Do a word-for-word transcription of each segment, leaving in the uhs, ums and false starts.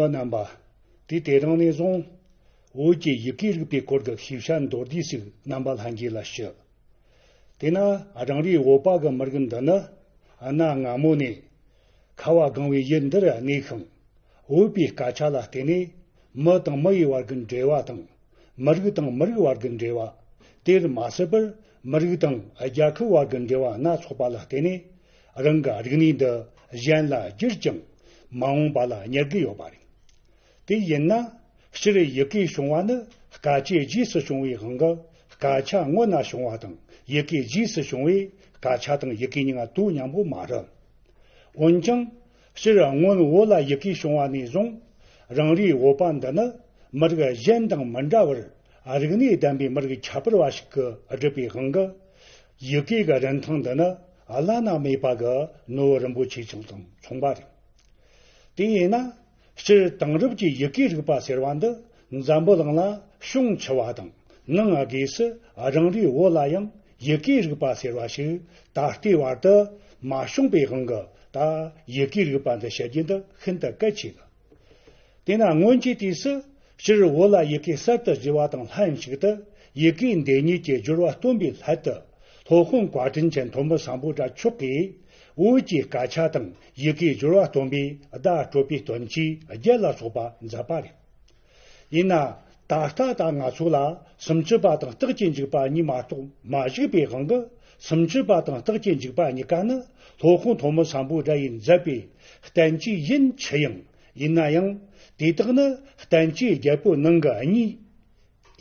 རྣམ་པ། དུས་དེ་རིང་ནས་བཟུང་བོད་ཀྱི་ཡི་གེའི་རིག་པའི་སྐོར་གྱི་ཤེས་བྱ་མདོར་བསྡུས་ཤིག་རྣམ་པ་ལྷན་རྒྱས་ལ་ཞུ། དེས་ན་རང་རེའི་བོད་པ་གི་མི་རིགས་འདི་ནི་གནའ་སྔ་མོ་ནས་ཁ་བ་གངས་པའི་ཡུལ་འདིར་གནས་ཤིང་། བོད་པའི་སྐད་ཆ་ལ་བརྟེན་ནས་མི་དང་མི་ཡི་བར་གྱི་འབྲེལ་བ་དང་། མི་རིགས་དང་མི་རིགས་བར་གྱི་འབྲེལ་བ། དེར་མ་ཟད་པར་མི་རིགས་དང་རྒྱལ་ཁབ་བར་གྱི་འབྲེལ་བ་སྣ་ཚོགས་པ་ལ་བརྟེན་ནས་རང་གི་རིག་གནས་འདི་གཞན་ལ་བསྒྱུར་ཀྱང་མ་འོངས་པ་ལ་གཉེར་གྱི་ཡོད་པ་རེད། དེ་ཡིན་ན་སྤྱིར་ཡི་གེ་བྱུང་བ་ནི་སྐད་ཆའི་རྗེས་སུ་བྱུང་བའི་དབང་གིས་སྐད་ཆ་སྔོན་ན་བྱུང་བ་དང་ཡི་གེ་རྗེས་སུ་བྱུང་བས་སྐད་ཆ་དང་ཡི་གེ་གཉིས་ཀ་དོ་མཉམ་པོ་མ་རེད། འོན་ཀྱང་སྤྱིར་སྔོན་བོད་ལ་ཡི་གེ་བྱུང་བ་ནས་བཟུང་རང་རེའི་བོད་པ་འདི་ནི་མི་རིགས་གཞན་དང་མི་འདྲ་བར་རིག་གནས་ལྡན་པའི་མི་རིགས་ཁྱད་པར་བ་ཞིག་གིས་བསྒྲུབས་པའི་དབང་གིས་ཡི་གེ་གི་རིན་ཐང་འདི་ནི་བླ་ན་མེད་པ་གི་ནོར་བུ་རིན་པོ་ཆེ་ཆུང་དང་མཚུངས་པ་རེད། དེ་ཡིན་ན། སྤྱིར་དེང་རབས་ཀྱི་ཡི་གེའི་རིག་པ་ཟེར་བ་འདི་འཛམ་བུ་གླིང་ལ་བྱུང་ཆེ་བ་དང་ནང་སྒོས་སུ་རང་རེའི་བོད་ལ་ཡང་ཡི་གེའི་རིག་པ་ཟེར་བ་ཞིག་ད་ལྟའི་བར་དུ་མ་བྱུང་པའི་དབང་གིས་ད་ཡི་གེའི་རིག་པ་འདི་བཤད་རྒྱུ་འདི་ཤིན་ཏུ་གལ་ཆེ་གི། དེས་ན་སྔོན་གྱི་དུས་སུ་སྤྱིར་བོད་ལ་ཡི་གེ་གསར་དུ་བརྗེ་བ་དང་ལྷན་ཅིག་ཏུ་ཡི་གེ་འདི་ཉིད་ཀྱི་སྦྱོར་བ་སྟོན་པའི་སླད་དུ་སློབ་དཔོན་བཀའ་དྲིན་ཅན་ཐོན་མི་སམ་བྷོ་ཊ་མཆོག་གིས་བོད་ཀྱི་སྐད་ཆ་དང་ཡི་གེའི་སྦྱོར་བ་སྟོན་པའི་བརྡ་སྤྲོད་པའི་དོན་གྱིས་རྒྱན་ལ་སོགས་པ་མཛད་པ་རེད། ཡིན་ན་ད་ལྟ་ད་ང་ཚོ་ལ་སུམ་ཅུ་པ་དང་རྟགས་ཀྱི་འཇུག་པ་གཉིས་མ་གཏོགས་མ་བཞུགས་པའི་དབང་གིས་སུམ་ཅུ་པ་དང་རྟགས་ཀྱི་འཇུག་པ་གཉིས་ཀ་ནི་སློབ་དཔོན་ཐོན་མི་སམ་བྷོ་ཊ་ཡིས་མཛད་པའི་བསྟན་བཅོས་ཡིན་ཆེ་ཡང་། ཡིན་ན་ཡང་དེ་དག་ནི་བསྟན་བཅོས་བརྒྱད་པོའི་ནང་གི་གཉིས་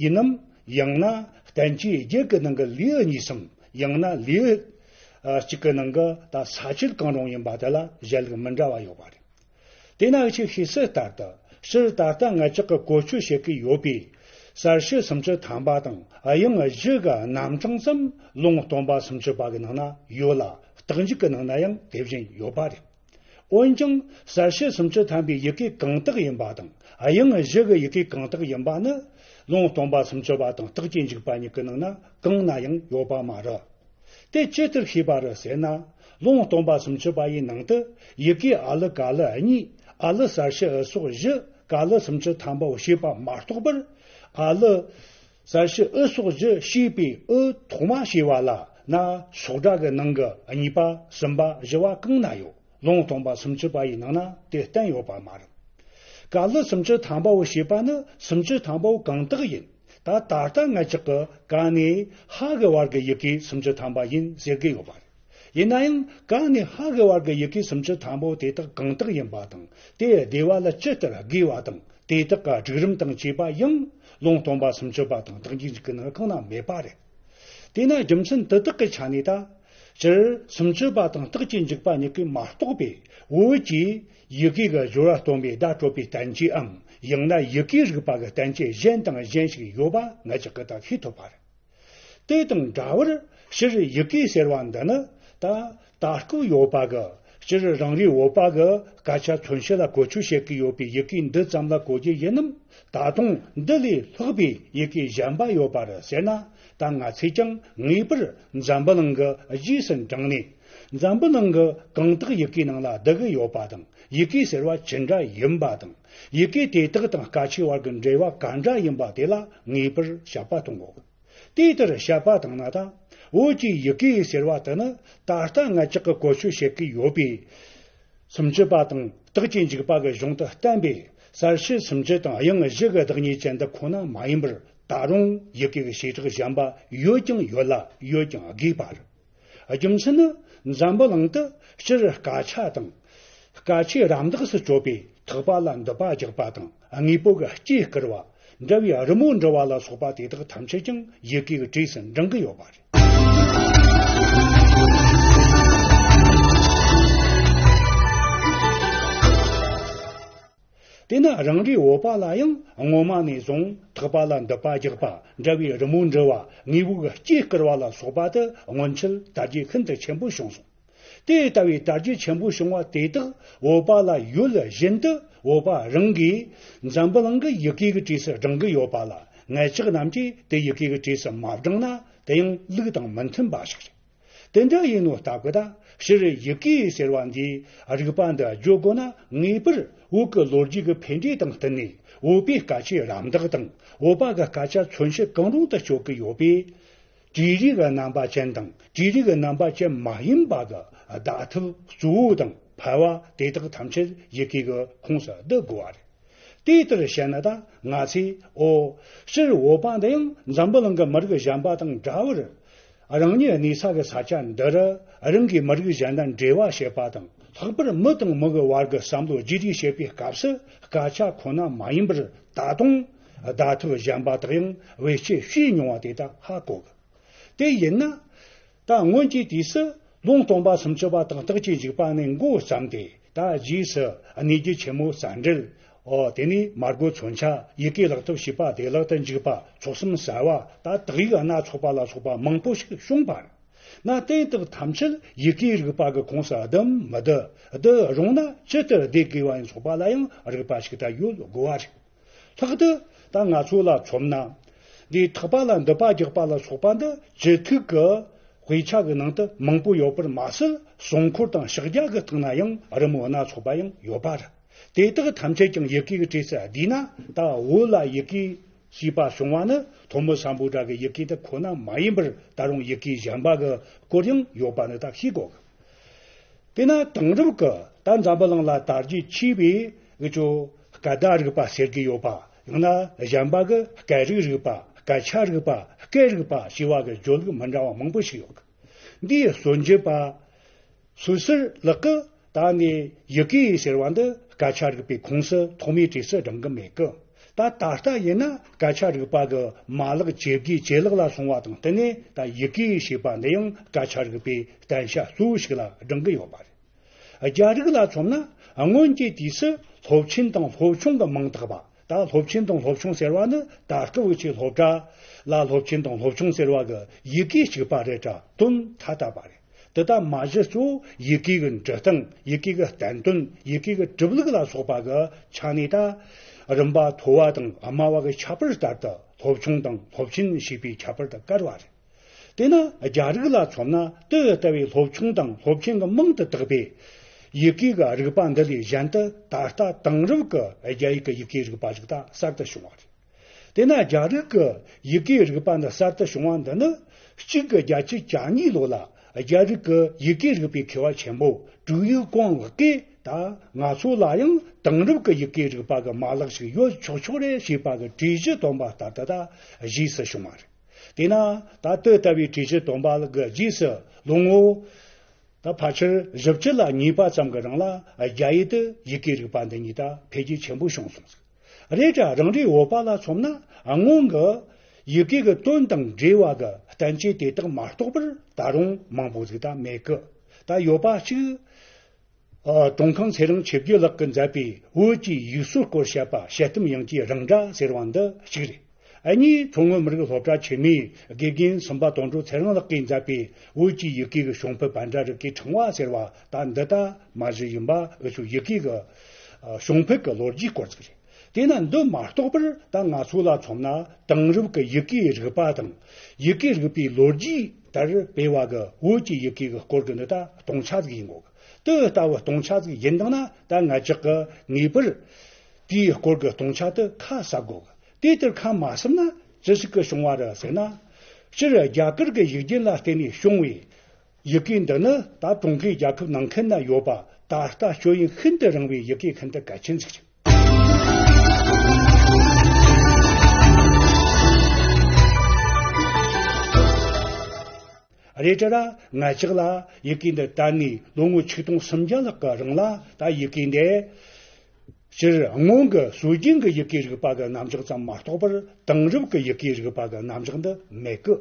ཡིན་ནམ། ཡང་ན་བསྟན་བཅོས་བརྒྱད་ཀྱི་ནང་གི་ལེའུ་གཉིས་སམ། ཡང་ན་ལེའུ་ཨ་གཅིག་གི་ནང་གི་ད་ས་བཅད་གང་རུང་ཡིན་པ་དེ་ལ་བཞེད་ལུགས་མི་འདྲ་བ་ཡོད་པ་རེད། དེས་ན་ཆོས་ཤེས་གསལ་ལྟར་དུ་སྤྱིར་ད་ལྟ་ང་ཅག་གིས་གོ་ཆོད་བྱེད་ཀྱི་ཡོད་པའི་གསལ་བྱེད་སུམ་ཅུ་ཐམ་པ་དང་དབྱངས་བཞི་གི་རྣམ་གྲངས་ཙམ་ལུང་སྟོན་པ་སུམ་ཅུ་པ་གི་ནང་ན་ཡོད་ལ། རྟགས་འཇུག་གི་ནང་ན་ཡང་དེ་བཞིན་ཡོད་པ་རེད། འོན་ཀྱང་གསལ་བྱེད་སུམ་ཅུ་ཐམ་པའི་ཡི་གེ་གང་དག་ཡིན་པ་དང་དབྱངས་བཞི་གི་ཡི་གེ་གང་དག་ཡིན་པ་ནི་ལུང་སྟོན་པ་སུམ་ཅུ་པ་དང་རྟགས་ཀྱི་འཇུག་པ་གཉིས་ཀྱི་ནང་ན་གང་ན་ཡང་ཡོད་པ་མ་རེད། དེ་ཅི་ལྟར་ཤེས་པ་རེད་ཟེར་ན། ལུང་སྟོན་པ་སུམ་ཅུ་པ་ཡི་ནང་དུ་ཡི་གེ་ཨ་ལི་ཀ་ལི་གཉིས། ཨ་ལི་གསལ་བྱེད་ཨི་སོགས་བཞི། ཀ་ལི་སུམ་ཅུ་ཐམ་པའོ་ཞེས་པ་མ་གཏོགས་པར། ཨ་ལི་གསལ་བྱེད་ཨི་སོགས་བཞི་ཞེས་པའི་ཨི་ཐོག་མ་ཞེས་པ་ལ་ན་སོགས་སྒྲ་གི་ནང་གི་གཉིས་པ་གསུམ་པ་བཞི་བ་གང་ན་ཡོད། ལུང་སྟོན་པ་སུམ་ཅུ་པ་ཡི་ནང་ན་དེ་བསྟན་ཡོད་པ་མ་རེད། ཀ་ལི་སུམ་ཅུ་ཐམ་པའོ་ཞེས་པ་ནི་སུམ་ཅུ་ཐམ་པའོ་གང་དག་ཡིན། ད་ད་ལྟ་ང་ཅག་གི་ཀ་ནས་ཧ་གི་བར་གྱི་ཡི་གེ་སུམ་ཅུ་ཐམ་པ་ཡིན་ཟེར་གྱི་ཡོད་པ་རེད། ཡིན་ན་ཡང་ཀ་ནས་ཧ་གི་བར་གྱི་ཡི་གེ་སུམ་ཅུ་ཐམ་པའོ་དེ་དག་གང་དག་ཡིན་པ་དང་དེ་སྡེ་བ་ལ་ཇི་ལྟར་དགོས་པ་དང་དེ་དག་གི་སྒྲིག་རིམ་དང་བཅས་པ་ཡང་ལུང་སྟོན་པ་སུམ་ཅུ་པ་དང་རྟགས་འཇུག་གི་ནང་གང་ན་མེད་པ་རེད། དེས་ན་རྒྱུ་མཚན་དེ་དག་གི་ཆ་ནས་ད་སྤྱིར་སུམ་ཅུ་པ་དང་རྟགས་ཀྱི་འཇུག་པ་གཉིས་ཀས་མ་གཏོགས་པའི་བོད་ཀྱི་ཡི་གེ་གི་སྦྱོར་བ་སྟོན་པའི་བརྡ་སྤྲོད་པའི་བསྟན་བཅོས་འམ། ཡང་ན་ཡི་གེའི་རིག་པ་གི་བསྟན་བཅོས་གཞན་དང་གཞན་ཞིག་ཡོད་པ་ང་ཅག་གིས་ད་ཤེས་ཐུབ་པ་རེད། དེ་དང་འདྲ་བར་སྤྱིར་ཡི་གེ་ཟེར་བ་འདི་ནི་ད་ད་སྐབས་ཡོད་པ་གི་སྤྱིར་རང་རེའི་བོད་པ་གི་སྐད་ཆ་མཚོན་བྱེད་ལ་བཀོལ་སྤྱོད་བྱེད་ཀྱི་ཡོད་པའི་ཡི་གེ་འདི་ཙམ་ལ་གོ་རྒྱུ་ཡིན་ནམ། ད་དུང་འདི་ལས་ལྷག་པའི་ཡི་གེ་གཞན་པ་ཡོད་པ་རེད་ཟེར་ན། ད་ང་ཚོས་ཀྱང་ངེས་པར་འཛམ་བུ་གླིང་གི་རྗེས་སུ་འབྲངས་ནས། འཛམ་བུ་གླིང་གི་གང་དག་ཡི་གེའི་ནང་ལ་བསྡུ་གི་ཡོད་པ་དང་། ཡི་གེ་ཟེར་བ་ཅི་འདྲ་ཡིན་པ་དང་། ཡི་གེ་དེ་དག་དང་སྐད་ཆའི་བར་གྱི་འབྲེལ་བ་ག་འདྲ་ཡིན་པ་དེ་ལ་ངེས་པར་དཔྱད་པ་གཏོང་དགོས། དེ་ལྟར་དཔྱད་པ་བཏང་ན་ད། བོད་ཀྱི་ཡི་གེ་ཟེར་བ་དེ་ནི་ད་ལྟ་ང་ཅག་གིས་གོ་ཆོད་བྱེད་ཀྱི་ཡོད་པའི། སུམ་ཅུ་པ་དང་རྟགས་ཀྱི་འཇུག་པ་གི་གཞུང་དུ་བསྟན་པའི་གསལ་བྱེད་སུམ་ཅུ་དང་དབྱངས་བཞི་གི་བདག་ཉིད་ཅན་དུ་ཁོ་ན་མ་ཡིན་པར། ད་རུང་ཡི་གེ་གི་བྱེ་བྲག་གཞན་པ་ཡོད་ཀྱང་ཡོད་ལ་ཡོད་ཀྱང་དགོས་པ་རེད། རྒྱུ་མཚན་ནི། འཛམ་བུ་གླིང་དུ་སྤྱིར་སྐད་ཆ་དང་། སྐད་ཆའི་རམ་འདེགས་སུ་གྱུར་པའི་ཐེག་པ་ལ་འདུད་པ་རྒྱག་པ་དང་། དངོས་པོ་གི་སྐྱེ་སྐར་བ། འདྲ་བའི་རི་མོ་འབྲི་བ་ལ་སོགས་པ་དེ་དག་ཐམས་ཅད་ཀྱང་ཡི་གེ་གི་གྲས་སུ་འབྲང་གི་ཡོད་པ་རེད། དེས་ན་རང་རེའི་བོད་པ་ལ་ཡང་སྔོན་མ་ནས་བཟུང་ཐེག་པ་ལ་འདུད་པ་རྒྱག་པ། འདྲ་བའི་རི་མོ་འབྲི་བ། དངོས་པོ་གི་སྐྱེ་སྐར་བ་ལ་སོགས་པ་དེ་སྔོན་ཆད་དར་རྒྱས་ཤིན་ཏུ་ཆེན་པོ་བྱུང་སོང་། དེ་ལྟ་བུའི་དར་རྒྱས་ཆེན་པོ་བྱུང་བ་དེ་དག་བོད་པ་ལ་ཡོད་བཞིན་དུ་བོད་པ་རང་གིས་འཛམ་བུ་གླིང་གི་ཡི་གེ་གི་གྲས་སུ་བགྲང་གི་ཡོད་པ་ལ། ང་ཅག་རྣམས་ཀྱིས་དེ་ཡི་གེ་གི་གྲས་སུ་མ་བགྲངས་ན་དེ་ཡང་ལུགས་དང་མི་མཐུན་པ་ཞིག་རེད། དེ་འདྲ་ཡིན་ནོ་སྟབས་ཀྱིས་ད་སྤྱིར་ཡི་གེ་ཟེར་བ་འདིའི་རིག་པ་འདི་བརྗོད་དགོས་ན། ངེས་པར་བོད་ཀྱི་ལོ་རྒྱུས་ཀྱི་འཕེལ་འགྲོས་དང་བསྟུན་ནས་བོད་པའི་སྐད་ཆའི་རམ་འདེགས་དང་། བོད་པ་གི་སྐད་ཆ་མཚོན་བྱེད་གང་རུང་དུ་སྤྱོད་ཀྱི་ཡོད་པས། བྲིས་རིས་ཀྱི་རྣམ་པ་ཅན་དང་བྲིས་རིས་ཀྱི་རྣམ་པ་ཅན་མ་ཡིན་པ་གི་བརྡ་ཐབས་གཙོ་བོ་དང་ཕལ་བ་དེ་དག་ཐམས་ཅད་ཡི་གེ་གི་ཁོངས་སུ་བསྡུ་དགོས་པ་རེད། དེ་ལྟར་བཤད་ན་ད་ང་ཚོས། ཨོ། སྤྱིར་བོད་པ་འདི་ཡང་འཛམ་བུ་གླིང་གི་མི་རིགས་གཞན་པ་དང་འདྲ་བར། རང་ཉིད་གནས་ས་གི་ས་ཆ་འདི་རུ་རང་གི་མི་རིགས་གཞན་དང་འབྲེལ་བ་བྱེད་པ་དང་། ལྷག་པར་མི་དང་མི་གི་བར་གྱི་བསམ་བློ་བརྗེ་རེས་བྱེད་པའི་སྐབས་སུ་སྐད་ཆ་ཁོ་ན་མ་ཡིན་པར་ད་དུང་བརྡ་ཐབས་གཞན་པ་དག་ཡང་བེད་སྤྱོད་བྱས་མྱོང་བ་དེ་ད་ཧ་གོ་གི། དེ་ཡིན་ན། ད་སྔོན་གྱི་དུས་སུ་ལུང་སྟོན་པ་སུམ་ཅུ་པ་དང་རྟགས་ཅན་འཇུག་པ་ནས་འགོ་བརྩམས་ཏེ། ད་རྗེས་སུ་གནས་རྒྱུ་ཆེན་མོ་རྩ་འགྲེལ། ཨོ། དེ་ནས་མར་གོ་མཚོན་ཆ། ཡི་གེ་ཀློག་ཐབས་ཤེས་པ། བདེ་བླག་ཏུ་འཇུག་པ། ཚོགས་གསུམ་གསལ་བ། ད་དག་ཡིག་སྣ་ཚོགས་པ་ལ་སོགས་པ་མང་པོ་ཞིག་བྱུང་བ་རེད། ན་དེ་དག་ཐམས་ཅད་ཡི་གེའི་རིག་པ་གི་ཁོངས་སུ་བསྡུའམ་མི་བསྡུ། བསྡུ་རུང་ན་ཇི་ལྟར་བསྡུ་དགོས་པ་ཡིན་ཚོགས་པ་ལ་ཡང་རིག་པ་ཞིག་ད་ཡོད་དགོས་པ་རེད། ལྷག་ཏུ་ད་ང་ཚོ་ལ་མཚོན་ན། འདིའི་ཐེག་པ་ལ་འདུད་པ་རྒྱག་པ་ལ་སོགས་པ་འདི་ཅི་ཐུག་གི་དཔེ་ཆ་གི་ནང་དུ་མང་པོ་ཡོད་པར་མ་ཟད། སྲུང་འཁོར་དང་ཕྱག་རྒྱ་གི་སྟེང་ན་ཡང་རི་མོ་སྣ་ཚོགས་པ་ཡང་ཡོད་པ་རེད། དེ་དག་ཐམས་ཅད་ཀྱང་ཡི་གེ་གི་གྲས་སུ་བསྡུས་ན། ད་བོད་ལ་ཡི་གེ་ཞེས་པ་བྱུང་བ་ནི་ཐོན་མི་སམ་བྷོ་ཊ་གི་ཡི་གེ་དེ་ཁོ་ན་མ་ཡིན་པར། ད་རུང་ཡི་གེ་གཞན་པ་གི་སྐོར་ཡང་ཡོད་པ་ནི་ད་ཤེས་དགོས་གི། དེས་ན་དེང་རབས་ཀྱི་ད་འཛམ་བུ་གླིང་ལ་དར་རྒྱས་ཆེ་བའི་འུ་ཅོ་སྐད་བརྡ་རིག་པ་ཟེར་གྱི་ཡོད་པ། ཡང་ན་གཞན་པ་གི་སྐད་རིགས་རིག་པ། སྐད་ཆ་རིག་པ། སྐད་རིག་པ་ཞེས་པ་གི་བརྗོད་ལུགས་མི་འདྲ་བ་མང་པོ་ཞིག་ཡོད་གི། འདིའི་སྲོལ་འབྱེད་པ་སུད་སིར་ལག་གི་ད་ནི་ཡི་གེ་ཟེར་བ་འདི་སྐད་ཆ་རིག་པའི་ཁོངས་སུ་ཐོག་མའི་གྲས་སུ་བགྲང་གི་མེད་གི། ད་ད་ལྟ་ཡིན་ན་སྐད་ཆ་རིག་པ་གི་མ་ལག་ཇེ་རྒྱས་ཇེ་ལེགས་ལ་སོང་བ་དང་བསྟུན་ནས། ད་ཡི་གེ་ཞེས་པ་འདི་ཡང་སྐད་ཆ་རིག་པའི་བསྟན་བྱ་གཙོ་བོ་ཞིག་ལ་བགྲང་གི་ཡོད་པ་རེད། རྒྱ་རིགས་ལ་མཚོན་ན། སྔོན་གྱི་དུས་སུ་སློབ་ཆེན་དང་སློབ་ཆུང་གི་མིང་བཏགས་པ། ད་སློབ་ཆེན་དང་སློབ་ཆུང་ཟེར་བ་ནི་ད་སྐབས་འུ་ཆོའི་སློབ་གྲྭ་ལ་སློབ་ཆེན་དང་སློབ་ཆུང་ཟེར་བ་གི་ཡི་གེ་གཅིག་པ་རེད་དྲ་དོན་ཐ་དད་པ་རེད། དེ་དག་མ་གཞི་གཙོ་བོ་ཡི་གེ་གི་འབྲི་སྟངས། ཡི་གེ་གི་བསྟན་དོན། ཡི་གེ་གི་གྲུབ་ལུགས་ལ་སོགས་པ་གི་ཆ་ནས། ད་རིམ་པ་མཐོ་བ་དང་དམའ་བ་གི་ཁྱད་པར་ལྟར་དུ་སློབ་ཆུང་དང་སློབ་ཆེན་ཞེས་པའི་ཁྱད་པར་དུ་བཀར་བ་རེད། དེས་ན་རྒྱ་རིགས་ལ་མཚོན་ན། དེ་ལྟ་བུའི་སློབ་ཆུང་དང་སློབ་ཆེན་གྱི་མིང་དུ་བཏགས་པའི་ཡི་གེ་གི་རིག་པ་འདི་ལས་གཞན་དུ། ད་ལྟ་དེང་རབས་ཀྱི་རྒྱ་ཡིག་གི་ཡི་གེའི་རིག་པ་ཞིག་ད་གསར་དུ་བྱུང་བ་རེད། དེས་ན་རྒྱ་རིགས་ཀྱི་ཡི་གེའི་རིག་པ་འདི་གསར་དུ་བྱུང་བ་འདི་ནི། གཅིག་དགུ་བརྒྱད་ཅུ་གྱ་གཉིས་ལོ་ལ་རྒྱ་རིགས་ཀྱི་ཡི་གེའི་རིག་པའི་མཁས་པ་ཆེན་པོ་ཀྲུའུ་ཡིག་ཀོང་ལགས་ཀྱིས། ད་ང་ཚོ་ལ་ཡང་དེང་རབས་ཀྱི་ཡི་གེའི་རིག་པ་གི་མ་ལག་ཞིག་ཡོད་ཆོག་ཆོག་རེད་ཞེས་པ་གི་གྲོས་གཞི་བཏོན་པ་ལྟར་དུ་ད་རྗེས་སུ་བྱུང་བ་རེད། དེས་ན་ད་དེ་ལྟ་བུའི་གྲོས་གཞི་བཏོན་པ་གི་རྗེས་སུ་ལོ་ངོ་ད་ཕལ་ཆེར་བཞི་བཅུ་ལ་ཉེ་བ་ཙམ་གྱི་རིང་ལ་རྒྱ་ཡིག་དེ་ཡི་གེའི་རིག་པ་འདི་ཉིད་ད་འཕེལ་རྒྱས་ཆེན་པོ་བྱུང་སོང་ཟིག། རེད་དྲ་རང་རེའི་བོད་པ་ལ་མཚོན་ན། སྔོན་གྱི་ཡི་གེ་གི་དོན་དང་འབྲེལ་བ་གི་བསྟན་བཅོས་དེ་དག་མ་གཏོགས་པར་ད་རུང་མང་པོ་ཟིག་ད་མེད་གི། ད་ཡོད་པ་གཅིག། ཨ། ཀྲུང་ཁང་ཚེ་རིང་ཆོས་བརྒྱུད་ལགས་ཀྱིས་མཛད་པའི་བོད་ཀྱི་ཡིག་སྲོལ་སྐོར་བཤད་པ། དཔྱད་གཏམ་དབྱངས་ཀྱི་རང་སྒྲ་ཟེར་བ་འདི་གཅིག་རེད། ཨ། གཉིས། མཚོ་སྔོན་མི་རིགས་སློབ་གྲྭ་ཆེན་མོའི་དགེ་རྒན་སུམ་པ་དོན་གྲུབ་ཚེ་རིང་ལགས་ཀྱིས་མཛད་པའི་བོད་ཀྱི་ཡི་གེ་གི་བྱུང་འཕེལ་པཎ་གྲུབ་རིག་པའི་ཕྲེང་བ་ཟེར་བ། ད་འདི་ད་མ་གཞི་ཡིན་པ་འུ་ཚོའི་ཡི་གེ་གི་ཨ། བྱུང་འཕེལ་གྱི་ལོ་རྒྱུས་སྐོར་ཅིག་རེད། དེས་ན་འདི་མ་གཏོགས་པར་ད་ང་ཚོ་ལ་མཚོན་ན། དེང་རབས་ཀྱི་ཡི་གེའི་རིག་པ་དང་ཡི་གེ་རིག་པའི་ལོ་རྒྱུས་ལྟར་སྤེལ་བ་གི་བོད་ཀྱི་ཡི་གེ་གི་སྐོར་གྱི་འདི་ད་སྟོང་ཆ་ཟིག་ཡིན་གོ། དེ་ལྟ་བུ་སྟོང་ཆ་ཟིག་ཡིན་དང་ན། ད་ང་ཅག་གི་ངེས་པར་དེའི་སྐོར་གྱི་སྟོང་ཆ་དེ་ཁ་གསབ་དགོས་གི། དེ་ལྟར་ཁ་མ་གསབ་ན་ཅི་ཞིག་གི་བྱུང་བ་རེད་ཟེར་ན། སྤྱིར་རྒྱ་གར་གྱི་ཡིག་རྒྱན་ལ་བརྟེན་ནས་བྱུང་བའི་ཡི་གེ་འདི་ནི་ད་ཀྲུང་གོའི་རྒྱལ་ཁབ་ནང་ཁུལ་ན་ཡོད་པ། ད་ལྟ་སྤྱོད་ཡུན་ཤིན་ཏུ་རིང་བའི་ཡི་གེ་ཤིན་ཏུ་གལ་ཆེན་ཟིག་རེད། རེད་དྲ་ང་ཅག་ལ་ཡི་གེ་འདི་དར་ནས་ལོ་ངོ་ཆིག་སྟོང་སུམ་བརྒྱ་ལྷག་གི་རིང་ལ། ད་ཡི་གེ་འདི་སྤྱིར་སྔོན་གྱི་སྲོལ་རྒྱུན་གྱི་ཡི་གེའི་རིག་པ་གི་རྣམ་གཞག་ཙམ་མ་གཏོགས་པར། དེང་རབས་ཀྱི་ཡི་གེའི་རིག་པ་གི་རྣམ་གཞག་འདི་མེད་གི།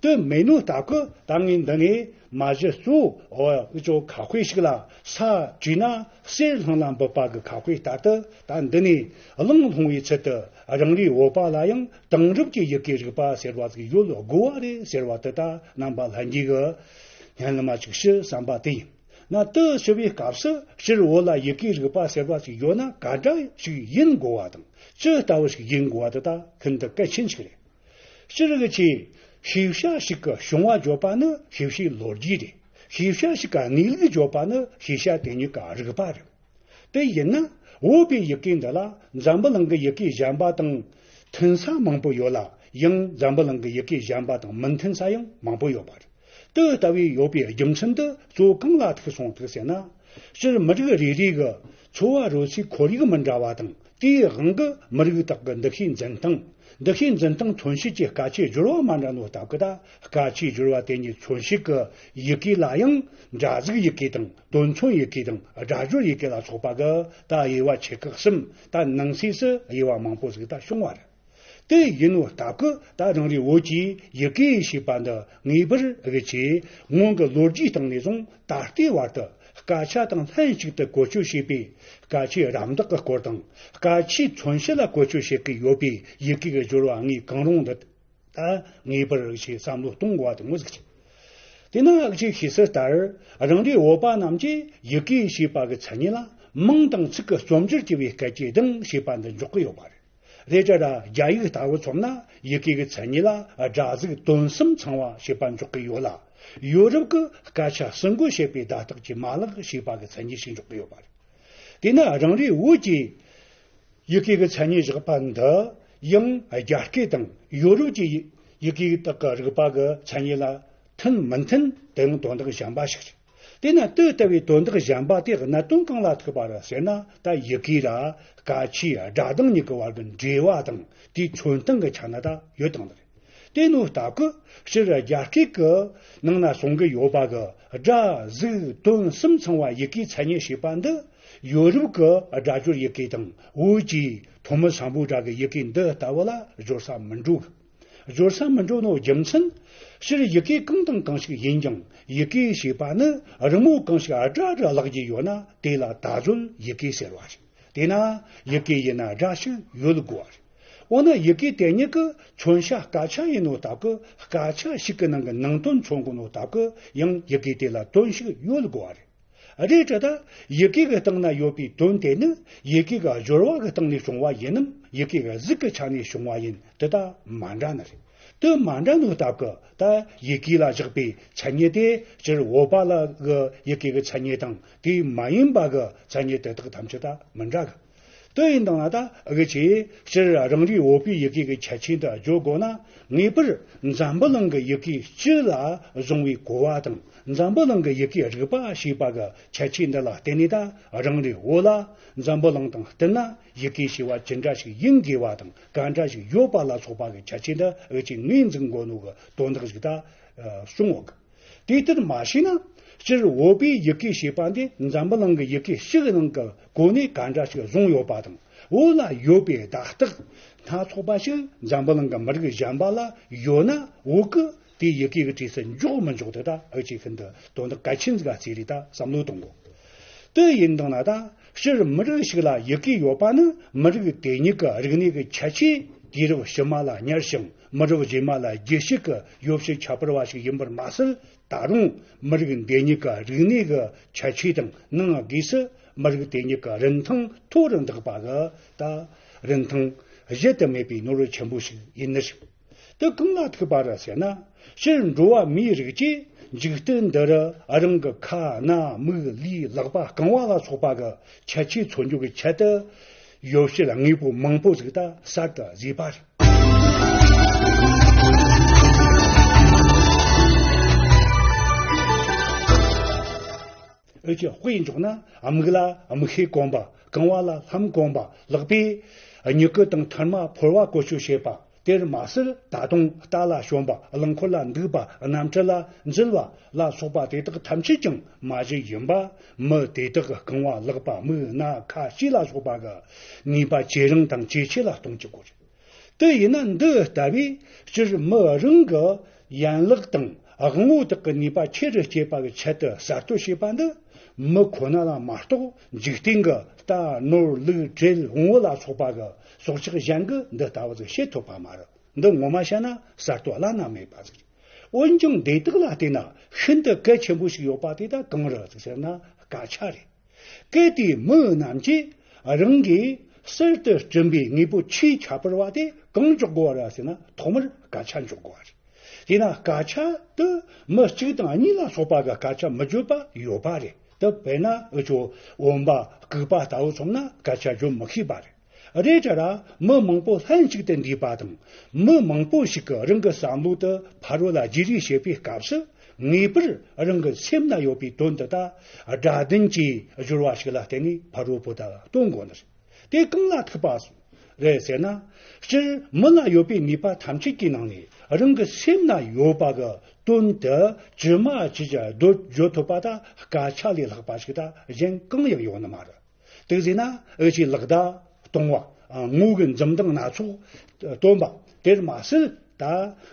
དེ་མེད་ནོ་སྟབས་ཀྱིས་ད་ངས་འདི་ནས་མ་གཞི་གཙོ་བོ་འུ་ཅོ་ཁ་དཔེ་ཞིག་ལ། ས་བྲིས་ན་གསེར་ལྷང་ལ་འབབ་པ་གི་ཁ་དཔེ་ལྟར་དུ། ད་འདི་ནས་གླེང་སློང་བའི་ཚུལ་དུ་རང་རེའི་བོད་པ་ལ་ཡང་དེང་རབས་ཀྱི་ཡི་གེའི་རིག་པ་ཟེར་བ་ཟིག་ཡོད་དགོས་པ་རེད་ཟེར་བ་དེ། ད་རྣམ་པ་ལྷན་རྒྱས་ཀྱིས་སྙན་ལམ་ཅིག་ཞུ་བསམ་པ་དེ་ཡིན། ན་དེ་ཞུ་བའི་སྐབས་སུ་སྤྱིར་བོད་ལ་ཡི་གེའི་རིག་པ་ཟེར་བ་ཞིག་ཡོད་ན་ག་འདྲ་ཞིག་ཡིན་དགོས་པ་དང་། ཅི་ལྟ་བུ་ཞིག་ཡིན་དགོས་པ་དེ་ད་ཤིན་ཏུ་གལ་ཆེན་ཞིག་རེད། སྤྱིར་གྱི་ཆེས་ཤེས་བྱ་ཞིག་གི་བྱུང་བ་བརྗོད་པ་ནི་ཤེས་བྱའི་ལོ་རྒྱུས་རེད། ཤེས་བྱ་ཞིག་ག་གནས་ལུགས་བརྗོད་པ་ནི་ཤེས་བྱ་དེ་ཉིད་ཀ་རིག་པ་རེད། དེ་ཡིན་ན་བོད་པའི་ཡི་གེ་འདི་ལ་འཛམ་བུ་གླིང་གི་ཡི་གེ་གཞན་པ་དང་མཐུན་ས་མང་པོ་ཡོད་ལ་ཡང་འཛམ་བུ་གླིང་གི་ཡི་གེ་གཞན་པ་དང་མི་མཐུན་ས་ཡང་མང་པོ་ཡོད་པ་རེད། དེ་ལྟ་བུའི་ཡོད་པའི་རྒྱུ་མཚན་དེ་གཙོ་བོ་གང་ལ་ཐུག་སོང་ཐུག་ཟེར་ན། སྤྱིར་མི་རིགས་རེ་རེ་གི་འཚོ་བ་རོལ་སའི་ཁོར་ཡུག་མི་འདྲ་བ་དང་དེའི་དབང་གིས་མི་རིགས་དག་གི་འདུ་ཤེས་འཛིན་སྟངས། འདུ་ཤེས་འཛིན་སྟངས་མཚོན་བྱེད་ཀྱི་སྐད་ཆའི་སྦྱོར་བ་མ་འདྲ་ནོ་སྟབས་ཀྱིས། ད་སྐད་ཆའི་སྦྱོར་བ་དེ་ཉིད་མཚོན་བྱེད་ཀྱི་ཡི་གེ་ལ་ཡང་སྒྲ་གཟུགས་ཡི་གེ་དང་དོན་མཚོན་ཡི་གེ་དང་སྒྲ་སྦྱོར་ཡི་གེ་ལ་སོགས་པ་གི་ད་དབྱེ་བ་ཆེ་ཁག་གསུམ། ད་ནང་གསེས་སུ་དབྱེ་བ་མང་པོ་ཟིག་ད་བྱུང་བ་རེད། དེ་ཡིན་ནོ་སྟབས་ཀྱིས། ད་རང་རེའི་བོད་ཀྱི་ཡི་གེ་ཞེས་པ་འདི་ངེས་པར་གི་ཆེ་སྔོན་གྱི་ལོ་རྒྱུས་སྟེང་ནས་བཟུང་ད་ལྟའི་བར་དུ་སྐད་ཆ་དང་ལྷན་ཅིག་ཏུ་བཀོལ་སྤྱོད་བྱེད་པའི་སྐད་ཆའི་རམ་འདེགས་ཀྱི་སྐོར་དང་། སྐད་ཆའི་མཚོན་བྱེད་ལ་བཀོལ་སྤྱོད་བྱེད་ཀྱི་ཡོད་པའི་ཡི་གེ་གི་སྦྱོར་བ་དངོས་གང་རུང་འདི་ད་ངེས་པར་ཞིག་བསམ་བློ་གཏོང་དགོས་པ་དེ་ངོ་ཟིག་ཆེ། དེས་ན་ཨ་ཅེ་ཤེས་གསལ་ལྟར། རང་རེའི་བོད་པ་རྣམས་ཀྱིས་ཡི་གེ་ཞེས་པ་གི་མཚན་ཉིད་ལ་མིང་དང་ཚིག་གི་རྩོམ་སྒྱུར་བགྱི་བའི་སྐད་ཀྱི་གདངས་ཞེས་པ་འདི་འཇོག་གི་ཡོད་པ་རེད། རེད་དྲ་ར་རྒྱ་ཡིག་ལྟ་བུ་མཚོན་ན་ཡི་གེ་གི་མཚན་ཉིད་ལ་སྒྲ་གཟུགས་དོན་གསུམ་ཚང་བ་ཞེས་པ་འཇོག་གི་ཡོད་ལ། ཡོ་རོབ་ཀྱི་སྐད་ཆ་ཟིན་བཀོད་བྱེད་པའི་བརྡ་རྟགས་ཀྱི་མ་ལག་ཞེས་པ་གི་མཚན་ཉིད་ཞིག་འཇོག་གི་ཡོད་པ་རེད། དེས་ན་རང་རེའི་བོད་ཀྱི་ཡི་གེ་གི་མཚན་ཉིད་བཞག་པ་འདི་ཡང་རྒྱ་སྐད་དང་ཡོ་རོབ་ཀྱི་ཡི་གེ་དག་གི་རིག་པ་གི་མཚན་ཉིད་ལ་མཐུན་མི་མཐུན་དེ་ཡང་དོན་དག་གཞན་པ་ཞིག་རེད། དེས་ན་དེ་ལྟ་བུའི་དོན་དག་གཞན་པ་དེ་གནད་དོན་གང་ལ་ཐུག་པ་རེད་ཟེར་ན། ད་ཡི་གེ་ར་སྐད་ཆའི་སྒྲ་གདངས་གཉིས་ཀྱི་བར་གྱི་འབྲེལ་བ་དང་དེའི་མཚོན་སྟངས་ཀྱི་ཆ་ནས་ད་ཡོད་དང་ནི་རེད། དེ་ནོ་སྟབས་ཀྱིས་སྤྱིར་རྒྱ་སྐད་ཀྱི་ནང་ན་གསུང་གི་ཡོད་པ་གི་སྒྲ་གཟུགས་དོན་གསུམ་ཚང་བ་ཡི་གེའི་མཚན་ཉིད་ཞེས་པ་འདི་ཡོ་རོབ་ཀྱི་སྒྲ་སྦྱོར་ཡི་གེ་དང་བོད་ཀྱི་ཐོན་མི་སམ་བྷོ་ཊ་གི་ཡི་གེ་འདི་ལྟ་བུ་ལ་སྦྱོར་ས་མི་འགྲོ་གི། སྦྱོར་ས་མི་འགྲོ་ནོ་རྒྱུ་མཚན། སྤྱིར་ཡི་གེ་གང་དང་གང་ཞིག་ཡིན་ཀྱང་ཡི་གེ་ཞེས་པ་ནི་རི་མོ་གང་ཞིག་སྒྲ་རུ་བཀླག་རྒྱུ་ཡོད་ན་དེ་ལ་ད་གཟོད་ཡི་གེ་ཟེར་བ་རེད། དེས་ན་ཡི་གེ་ཡིན་ན་སྒྲ་ཞིག་ཡོད་དགོས་པ་རེད། འོ་ན་ཡི་གེ་དེ་ཉིད་ཀྱི་མཚོན་བྱ་སྐད་ཆ་ཡིན་ནོ་སྟབས་ཀྱིས། སྐད་ཆ་ཞིག་གི་ནང་གི་ནང་དོན་མཚོན་དགོས་ནོ་སྟབས་ཀྱིས་ཡང་ཡི་གེ་དེ་ལ་དོན་ཞིག་ཡོད་དགོས་པ་རེད། རེད་དྲ་ད་ཡི་གེ་གི་སྟེང་ན་ཡོད་པའི་དོན་དེ་ནི་ཡི་གེ་གི་སྦྱོར་བ་གི་སྟེང་ནས་བྱུང་བ་ཡིན་ནམ། ཡི་གེ་གི་གཟུགས་ཀྱི་ཆ་ནས་བྱུང་བ་ཡིན། དེ་ད་མ་འདྲ་ནི་རེད། དེ་མ་འདྲ་ནོ་སྟབས་ཀྱིས་ད་ཡི་གེ་ལ་བཞག་པའི་མཚན་ཉིད་དེ་སྤྱིར་བོད་པ་ལ་གི་ཡི་གེ་གི་མཚན་ཉིད་དང་དེ་མ་ཡིན་པ་གི་མཚན་ཉིད་དེ་དག་ཐམས་ཅད་ད་མི་འདྲ་གི། དེ་ཡིན་དང་ན་ད་ཨ་གི་ཆེ་སྤྱིར་རང་རེའི་བོད་པའི་ཡི་གེ་གི་ཁྱད་ཆོས་འདི་བརྗོད་དགོས་ན། ངེས་པར་འཛམ་བུ་གླིང་གི་ཡི་གེ་སྤྱི་ལ་བཟུང་བའི་གོ་བ་དང་། འཛམ་བུ་གླིང་གི་ཡི་གེ་རིག་པ་ཞེས་པ་གི་ཁྱད་ཆོས་འདི་ལ་བརྟེན་ནས། ད་རང་རེའི་བོད་ལ་འཛམ་བུ་གླིང་དང་བསྟུན་ན་ཡི་གེ་ཞེས་པ་ཅི་འདྲ་ཞིག་ཡིན་དགོས་པ་དང་ག་འདྲ་ཞིག་ཡོད་པ་ལ་སོགས་པ་གི་ཁྱད་ཆོས་འདི་ཨ་གི་ཆེ་ངོས་འཛིན་དགོས་ནོ་གི་དོན་དག་ཞིག་ད་བྱུང་ཡོད་གི། དེ་ལྟར་མ་བྱས་ན། སྤྱིར་བོད་པའི་ཡི་གེ་ཞེས་པ་འདི་འཛམ་བུ་གླིང་གི་ཡི་གེ་ཞིག་ནང་གི་གོ་གནས་ག་འདྲ་ཞིག་བཟུང་ཡོད་པ་དང་། བོད་ལ་ཡོད་པའི་བརྡ་རྟགས་སྣ་ཚོགས་པ་ཞིག་འཛམ་བུ་གླིང་གི་མི་རིགས་གཞན་པ་ལ་ཡོད་ན། བོད་ཀྱི་དེའི་ཡི་གེ་གི་གྲས་སུ་འཇོག་མི་འཇོག་དེ་ད་ཨ་ཅེ་ཤིན་ཏུ་དོན་དག་གལ་ཆེན་ཟིག་ག་ཚིག་རེད། ད་བསམ་བློ་གཏོང་དགོས། དེ་ཡིན་དང་ན་ད་སྤྱིར་མི་རིགས་ཤིག་ལ་ཡི་གེ་ཡོད་པ་ནི་མི་རིགས་དེ་ཉིད་ཀྱི་རིག་གནས་ཀྱི་ཁྱད་ཆོས་དུས་རབས་ཕྱི་མ་ལ་ཉར་ཞིང་། མི་རབས་རྗེས་མ་ལ་རྒྱུད་བཤད་ཀྱི་ཡོ་བྱད་ཁྱད་པར་བ་ཞིག་ཡིན་པར་མ་ཟད། ད་རུང་མི་རིགས་འདི་ཉིད་ཀྱི་རིག་གནས་ཀྱི་ཁྱད་ཆོས་དང་ནང་སྒོས་སུ་མི་རིགས་དེ་ཉིད་ཀྱི་རིན་ཐང་མཐོ་རུ་འདེགས་པ་གི་ད་རིན་ཐང་གཞལ་དུ་མེད་པའི་ནོར་བུ་ཆེན་པོ་ཞིག་ཡིན་ནི་རེད། དེ་གང་ལ་ཐུག་པ་རེད་ཟེར་ན། སྤྱིར་འགྲོ་བ་མིའི་རིགས་ཀྱིས་འཇིག་རྟེན་འདི་རུ་རང་གི་ཁ་སྣ་མིག་ལུས་ལག་པ་རྐང་བ་ལ་སོགས་པ་གི་ཁྱད་ཆོས་མཚོན་རྒྱུ་གི་ཆེད་དུ། ཡོ་བྱད་དངོས་པོ་མང་པོ་ཟིག་ད་གསར་དུ་བཟོས་པ་རེད། འུ་ཅག་དཔེ་འཇོག་ན། མིག་ལ་མིག་ཤེལ་གོན་པ། རྐང་བ་ལ་ལྷམ་གོན་པ། ལག་པས་མྱུ་གུ་དང་ཐུར་མ་ཕོར་བ་བཀོལ་སྤྱོད་བྱེད་པ། དེར་མ་ཟད། ད་དུང་རྟ་ལ་ཞོན་པ། རླངས་འཁོར་ལ་འདུག་པ། གནམ་གྲུ་ལ་འཛུལ་བ་ལ་སོགས་པ་དེ་དག་ཐམས་ཅད་ཀྱང་མ་གཞི་ཡིན་པ། མི་དེ་དག་གི་རྐང་བ་ལག་པ་མིག་སྣ་ཁ་ལྕེ་ལ་སོགས་པ་གི་ནུས་པ་ཇེ་རིང་དང་ཇེ་ཆེ་ལ་གཏོང་བཅུག་གོ་རེད། དེ་ཡིན་ན་འདི་ལྟ་བུའི་སྤྱིར་མི་རང་གི་ཡན་ལག་དང་དབང་པོ་དག་གི་ནུས་པ་ཆེ་རུ་སྐྱེད་པ་གི་ཆེད་དུ་གསར་གཏོད་བྱས་པ་འདི་མི་ཁོ་ན་ལ་མ་གཏོགས། འཇིག་རྟེན་གྱི་རྟ་ནོར་ལུག་བྲེ་བོང་བུ་ལ་སོགས་པ་གི་སྲོག་ཆགས་གཞན་གྱིས་འདི་ལྟ་བུ་ཟིག་བྱེད་ཐུབ་པ་མ་རེད། འདི་ངོ་མ་བཤད་ན་གསར་གཏོད་བླ་ན་མེད་པ་ཟིག་རེད། འོན་ཀྱང་དེ་དག་ལ་བལྟས་ན་ཤིན་ཏུ་གལ་ཆེན་པོ་ཞིག་ཡོད་པ་དེ་ད་གང་རེད་ཟེར་ན་སྐད་ཆ་རེད། གལ་ཏེ་མི་རྣམས་ཀྱིས་རང་གིས་གསར་དུ་བསྐྲུན་པའི་དངོས་པོ་ཆེས་ཁྱད་པར་བ་དེ་གང་འཇོག་དགོས་པ་རེད་ཟེར་ན། ཐོག་མར་སྐད་ཆ་འཇོག་དགོས་པ་རེད། དེས་ན་སྐད་ཆ་དེ་མི་གཅིག་དང་གཉིས་ལ་སོགས་པ་གི་སྐད་ཆ་མི་བརྗོད་པ་ཡོད་པ་རེད། དེ་དཔེར་ན་འུ་ཆོ་བུམ་པ་ལྐུགས་པ་ལྟ་བུ་མཚོན་ན་སྐད་ཆ་བརྗོད་མི་ཤེས་པ་རེད། རེད་ད་ར་མི་མང་པོ་ལྷན་ཅིག་ཏུ་འདུས་པ་དང་། མི་མང་པོ་ཞིག་གིས་རང་གི་བསམ་བློ་དེ་ཕ་རོལ་ལ་བརྗེ་རེས་བྱེད་པའི་སྐབས་སུ། ངེས་པར་རང་གི་སེམས་ན་ཡོད་པའི་དོན་དེ་དག་སྒྲ་ལྡན་གྱི་སྦྱོར་བ་ཞིག་ལ་བརྟེན་ནས་ཕ་རོལ་པོ་དག་སྟོན་དགོས་ནི་རེད། དེ་གང་ལ་ཐུག་པ་རེད་ཟེར་ན། སྤྱིར་མི་ལ་ཡོད་པའི་ནུས་པ་ཐམས་ཅད་ཀྱི་ནང་ནས་རང་གི་སེམས་ན་ཡོད་པ་གི་དོན་དེ་ཇི་མ་ཇི་བཞིན་བརྗོད་ཐུབ་པ་དག་སྐད་ཆ་ལས་ལྷག་པ་ཞིག་དག་གཞན་གང་ཡང་ཡོད་ནི་མ་རེད། དེ་ཟེར་ན་འུ་ཆོས་ལག་བརྡ་གཏོང་བ། ངོ་གི་འཛུམ་མདངས་སྣ་ཚོགས་སྟོན་པ། དེར་མ་ཟད་ད་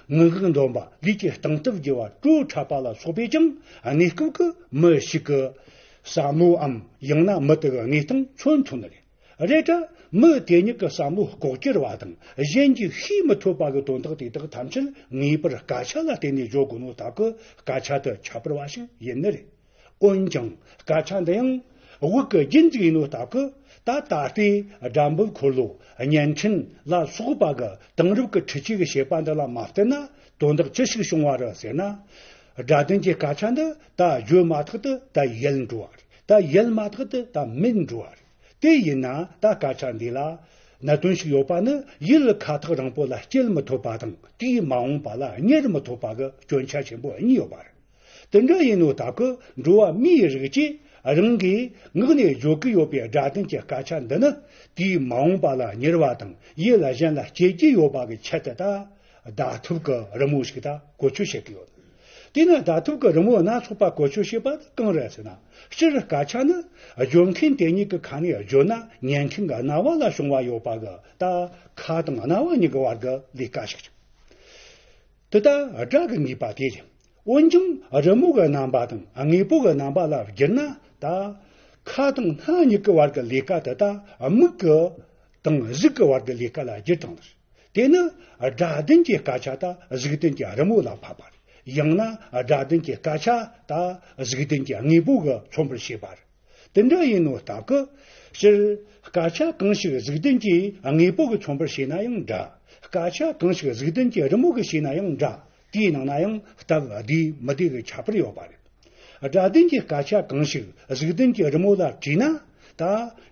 ངག་གི་འདོན་པ། ལུས་ཀྱི་སྟངས་སྟབས་བགྱི་བ། བྲོ་འཁྲབ་པ་ལ་སོགས་པས་ཀྱང་གནས་སྐབས་ཀྱི་མི་ཞིག་གི་བསམ་བློའམ་ཡང་ན་མི་དེ་གི་གནས་སྟངས་མཚོན་ཐུབ་ནི་རེད། རེད་དྲ་མི་དེ་ཉིད་ཀྱི་བསམ་བློ་ལྐོག་གྱུར་བ་དང་གཞན་གྱིས་ཤེས་མི་ཐུབ་པ་གི་དོན་དག་དེ་དག་ཐམས་ཅད་ངེས་པར་སྐད་ཆ་ལ་བརྟེན་ནས་བརྗོད་དགོས་ནོ་སྟབས་ཀྱིས་སྐད་ཆ་དེ་ཁྱད་པར་བ་ཞིག་ཡིན་ནི་རེད། འོན་ཀྱང་སྐད་ཆ་འདི་ཡང་དབུགས་ཀྱི་རྒྱུན་ཅིག་ཡིན་ནོ་སྟབས་ཀྱིས། ད་ད་ལྟའི་སྒྲ་འབུད་འཁོར་ལོ་བརྙན་འཕྲིན་ལ་སོགས་པ་གི་དེང་རབས་ཀྱི་འཕྲུལ་ཆས་ཀྱི་བྱེད་པ་འདི་ལ་མ་བརྟེན་ན་དོན་དག་ཅི་ཞིག་བྱུང་བ་རེད་ཟེར་ན། སྒྲ་ལྡན་གྱི་སྐད་ཆ་འདི་ད་བརྗོད་མ་ཐག་ཏུ་ད་ཡལ་འགྲོ་བ་རེད། ད་ཡལ་མ་ཐག་ཏུ་ད་མེད་འགྲོ་བ་རེད། དེ་ཡིན་ན་ད་སྐད་ཆ་འདི་ལ་གནད་དོན་ཞིག་ཡོད་པ་ནི། ཡུལ་ཁ་ཐག་རིང་པོ་ལ་སྐྱེལ་མི་ཐུབ་པ་དང་། དུས་མ་འོངས་པ་ལ་གཉེར་མི་ཐུབ་པ་གི་སྐྱོན་ཆ་ཆེན་པོ་གཉིས་ཡོད་པ་རེད། དེ་འདྲ་ཡིན་ནོ་སྟབས་ཀྱིས་འགྲོ་བ་མིའི་རིགས་ཀྱིས་རང་གི་ངག་ནས་བརྗོད་ཀྱི་ཡོད་པའི་སྒྲ་ལྡན་གྱི་སྐད་ཆ་འདི་ནི་དུས་མ་འོངས་པ་ལ་གཉེར་བ་དང་ཡུལ་གཞན་ལ་སྐྱེལ་གྱི་ཡོད་པ་གི་ཆེད་དུ་ད་བརྡ་ཐབས་ཀྱི་རི་མོ་ཞིག་ད་བཀོལ་སྤྱོད་བྱེད་ཀྱི་ཡོད། དེས་ན་བརྡ་ཐབས་ཀྱི་རི་མོ་སྣ་ཚོགས་པ་བཀོལ་སྤྱོད་བྱེད་པ་གང་རེད་ཟེར་ན། སྤྱིར་སྐད་ཆ་ནི་བརྗོད་མཁན་དེ་ཉིད་ཀྱི་ཁ་ནས་བརྗོད་ན་ཉན་མཁན་གྱི་རྣ་བ་ལ་བྱུང་བ་ཡོད་པ་གི་ད་ཁ་དང་རྣ་བ་གཉིས་ཀྱི་བར་གྱི་ལས་ཀ་ཞིག་རེད། དེ་ལྟ་སྒྲ་གི་ངེས་པ་དེ་རེད། འོན་ཀྱང་རི་མོ་གི་རྣམ་པ་དང་དངོས་པོ་གི་རྣམ་པ་ལ་བསྒྱུར་ན། ད་ཁ་དང་སྣ་གཉིས་ཀྱི་བར་གྱི་ལས་ཀ་དེ་ད་མིག་གི་དང་གཟུགས་ཀྱི་བར་གྱི་ལས་ཀ་ལ་བསྒྱུར་བཏང་ནི་རེད། དེ་ནི་སྒྲ་ལྡན་གྱི་སྐད་ཆ་ད་གཟུགས་ལྡན་གྱི་རི་མོ་ལ་ཕབ་པ་རེད། ཡང་ན་སྒྲ་ལྡན་གྱི་སྐད་ཆ་ད་གཟུགས་ལྡན་གྱི་དངོས་པོ་གི་མཚོན་པར་བྱེད་པ་རེད། དེ་འདྲ་ཡིན་ནོ་སྟབས་ཀྱིས། སྤྱིར་སྐད་ཆ་གང་ཞིག་གཟུགས་ལྡན་གྱི་དངོས་པོ་གི་མཚོན་པར་བྱས་ན་ཡང་འདྲ། སྐད་ཆ་གང་ཞིག་གཟུགས་ལྡན་གྱི་རི་མོ་གི་བྱས་ན་ཡང་འདྲ། དེའི་ནང་ན་ཡང་སྟབས་བདེ་མི་བདེ་གི་ཁྱད་པར་ཡོད་པ་རེད། སྒྲ་ལྡན་གྱི་སྐད་ཆ་གང་ཞིག་གཟུགས་ལྡན་གྱི་རི་མོ་ལ་བྲིས་ན། ད་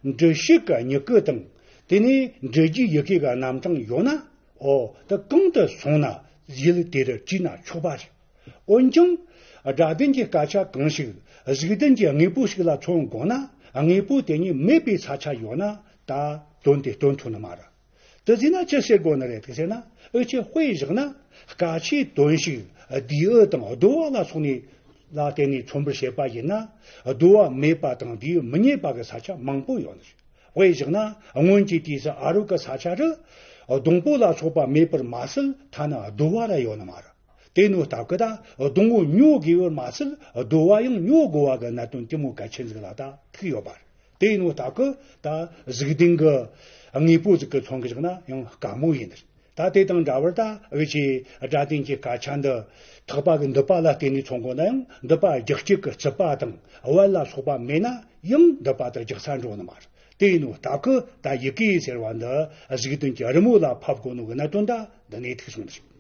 འབྲི་བྱེད་ཀྱི་མྱུ་གུ་དང་། དེ་ནས་འབྲི་རྒྱུའི་ཡི་གེ་གི་རྣམ་གྲངས་ཡོད་ན། འོ་དེ་གང་དུ་སོང་ན་ཡུལ་དེ་རུ་བྲིས་ན་ཆོག་པ་རེད། འོན་ཀྱང་། སྒྲ་ལྡན་གྱི་སྐད་ཆ་གང་ཞིག་གཟུགས་ལྡན་གྱི་དངོས་པོ་ཞིག་ལ་མཚོན་དགོས་ན། དངོས་པོ་དེ་ཉིད་མེད་པའི་ས་ཆ་ཡོད་ན་ད་དོན་དེ་སྟོན་ཐུབ་ནི་མ་རེད། དེ་ཟེར་ན་ཅི་ཟེར་དགོས་ནི་རེད་དེ་ཟེར་ན། འུ་ཆོས་དཔེ་བཞག་ན་སྐད་ཆའི་དོན་ཞིག་བསྡུས་འོས་དང་བསྡུ་བ་ལ་སོགས་ནས་ལ་བརྟེན་ནས་མཚོན་པར་བྱེད་པ་ཡིན་ན། བསྡུ་བ་མེད་པ་དང་བསྡུས་མི་རྙེད་པ་གི་ས་ཆ་མང་པོ་ཡོད་ནི་རེད། དཔེ་བཞག་ན་སྔོན་གྱི་དུས་སུ་ཨ་རོགས་ཀྱི་ས་ཆ་རུ་སྡོང་པོ་ལ་སོགས་པ་མེད་པར་མ་ཟད། ཐ་ན་རྡོ་བ་ར་ཡོད་ནི་མ་རེད། དེ་ནོ་སྟབས་ཀྱིས་ད་སྡོང་བོ་ཉོ་དགོས་པར་མ་ཟད། རྡོ་བ་ཡང་ཉོ་དགོས་པ་གི་གནད་དོན་དེ་མོ་གལ་ཆེན་ཟིག་ལ་ད་ཐུག་ཡོད་པ་རེད། དེ་ནོ་སྟབས་ཀྱིས་ད་གཟུགས་ལྡན་གྱི་དངོས་པོ་ཟིག་གི་མཚོན་གྱི་བཞག་ན་ཡང་དཀའ་མོ་ཡིན། ད་དེ་དང་འདྲ་བར་ད་འུ་ཆོས་སྒྲ་ལྡན་གྱི་སྐད་ཆ་འདི་ཐག་པ་གི་མདུད་པ་ལ་བརྟེན་ནས་མཚོན་དགོས་ན་ཡང་། མདུད་པ་རྒྱག་བྱེད་ཀྱི་རྩིད་པ་དང་བལ་ལ་སོགས་པ་མེད་ན་ཡང་མདུད་པ་དེ་རྒྱག་ས་འགྲོ་ནི་མ་རེད། དེ་ཡིན་ནོ་སྟབས་ཀྱིས་ད་ཡི་གེ་ཟེར་བ་འདི་གཟུགས་ལྡན་གྱི་རི་མོ་ལ་ཕབ་དགོས་ནོ་གི་གནད་དོན་ད་འདི་ནས་ཐུག་སོང་ཟིག།